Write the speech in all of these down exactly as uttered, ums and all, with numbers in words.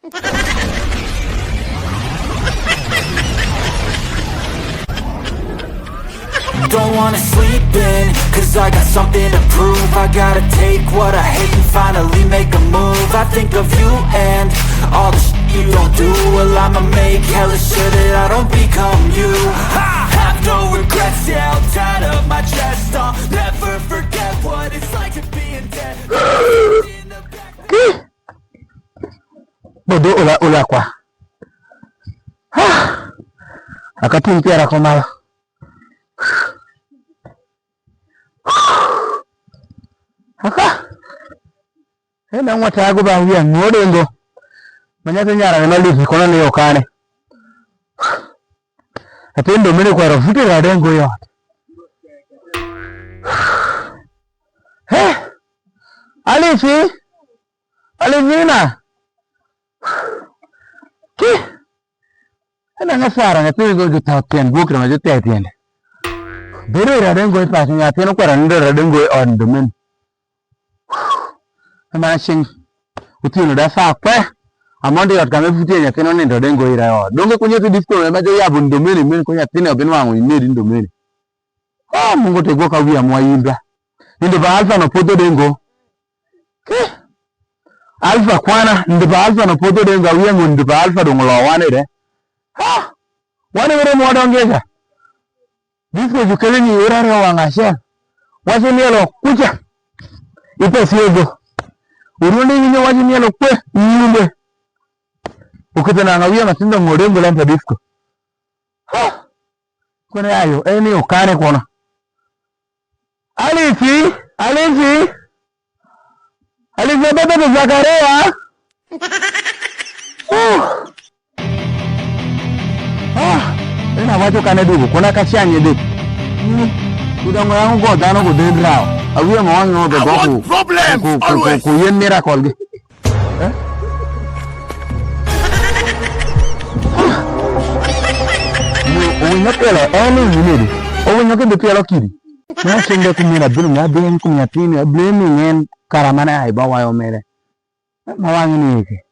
Don't wanna sleep in, 'cause I got something to prove. I gotta take what I hate and finally make a move. I think of you and all the shit you don't do. Well, I'ma make hella sure that I don't become you. Ha! Have no regrets, yeah, I'll tie it up my chest. I'll never forget what it's like to be in debt. Bodo ula, ula kwa. Ha! Akating' piera ko malo. Aka. Ena ng'watago ba wiya ng'ode ngo. Ma nyathi nyara ne malithi kono ni okane. Atin do mene kwero fute rade ngo yot. He! Alifi! Alifina! Ki! Ena nga sara nyathi go jutho tyen gwok ma juthe tyen. Bedo rade ngo i paco nyathi no kwero nindo rade ngo i ot ndo mene. Ema cing' uthieno da saa kwe. Amondo i ot ka m'efuti nyathino nindo de ngo ira i ot. Donge ku nyathi disko ma juyabu nindo mene mene ku nyathine binwang'o inedi nindo mene. Ah, Mungu te gwok awiya mwa in ba. Nindo pa Alfa no podho de ngo. Ki. Alfa kwana, nindo pa Alfa no podho de ngo, awiya ngo nindo pa Alfa dong' olo wane de. Ha! Wane wero mwa donge ka. Disko jukele ni ura aryo wang' acel. Wacu mielo kuca. Ipe siego. Urundi winyo wacu mielo kwe. Nyumbe. Uketho nanga wiye ma thindho ng'ode mbulen pa disko. Ha! Kone ayo, eni ukane kono. Alifi, Alifi. Elizabeth to Zakaria. Uh. Ah, ena wacho kane dugo, kuna ka canye dek. Kudongo yangu go dhano go den rawo. Awiye ma wang'e go go ku, ku, ku, ku, ku yen miracle gi. Eh? Owinyo pielo en ni yinedi. Owinyo kendo pielo kidi. Ma cende kumina bino ma ben kum nyathini, ablemi ngen kara mane ai ba wayo mere. Ma wang'e ni ike.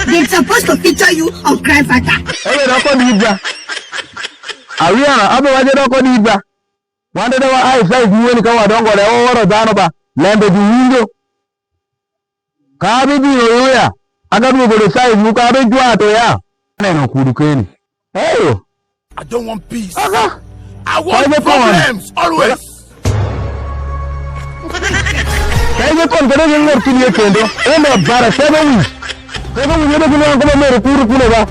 They supposed to feature you on Crime Fighter. Ebe doko dibda. Awiana, abe waje doko dibda. Wande de wa ai size ni weni ka wadongo de waworo dhano ba. Lembe di winjo. Ka abibino yuya, aka duogo de size mu ka abijwato ya. Aneno kudu keni. Eyo. I don't want peace. Aha. I want problems always. Ka ije kon kede gi ngor kidi ye kendo. Ende bara seven weeks. Seven weeks ende kini wangu ba mere kuru kule ba.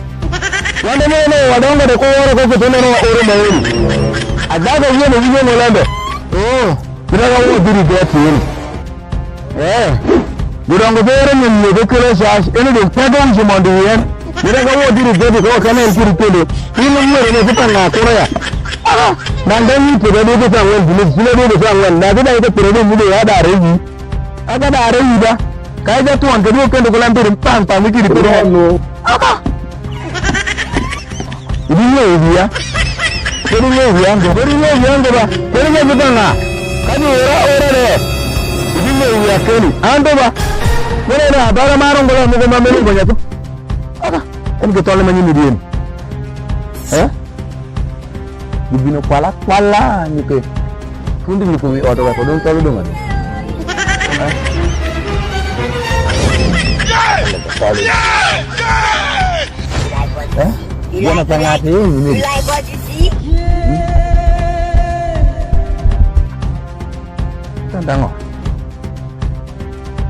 Wande ne ne wadonga de ko wara ko kutu ne wa oro mauru. Adaga yene winyo no lembe. Oh, kina ga wo diri de tin. Eh. Gudongo bere ni ni ko kele sas, ene de pego uji mondo yen. Mira ka wo diri dedi ko kana en kiri kendo. Ino mwere ne kuta nga kura ya. Ah, nande ni pego de de sa wen, ni pego de de sa wen. Na de da ko pego de mu de ya da re yi. Aga da re yi da. Ka ja tuan ke do kendo ko lan pere pang pang mi kiri pego. Aga. Ibing'eyo wiya. Pod ing'eyo wiya ngo. Pod ing'eyo wiya ngo ba. Pod ing'eyo wiya nga. Ka ni ora ora de. Ibing'eyo wiya keni. An to ba. Mene na bara maro ngola mo ma mene ngonya to. Aka. En ke tole manyi midien. Eh? Gibino kwala kwala nyuke. Fundi nyuko wi oto weko dong tolo dong ade. Eh? Tolo. Eh? Gwana ka ng'ato yo nyime. Hmm? Tanda ngo?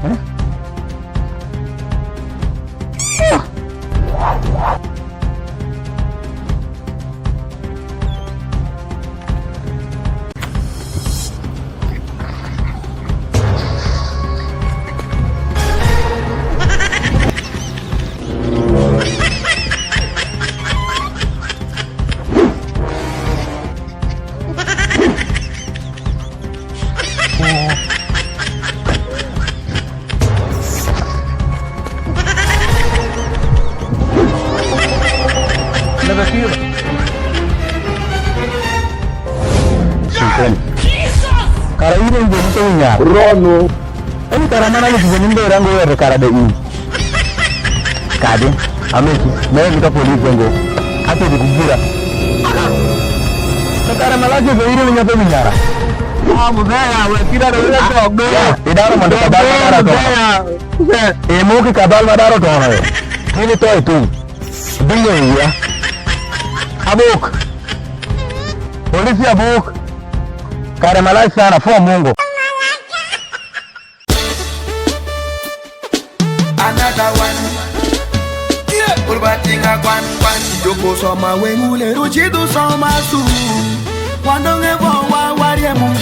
Eh? Sinteni. Kara in e njo mito nyar. Rono. Eni kara mana ni kise ni mbera ngo were kara de in. Kadi, ameki, me mi ka polisi ngo. Ase di kugira. Kara malaje be iro ni nyape mi nyara. Ah, muzee ya, we kira de wele dog do. Ya, idaro mondo kabal madara to. Muzee ya, muzee. E moki kabal madara to na yo. Nini to itum. Binyo iya. Abuk. Polisi abuk. Kare malaje sana, fo Mungu. Another one. Yeah. Ulbatinga kwan kwan. Joko soma wengule ruchidu soma su. Wandonge vo wa warie mu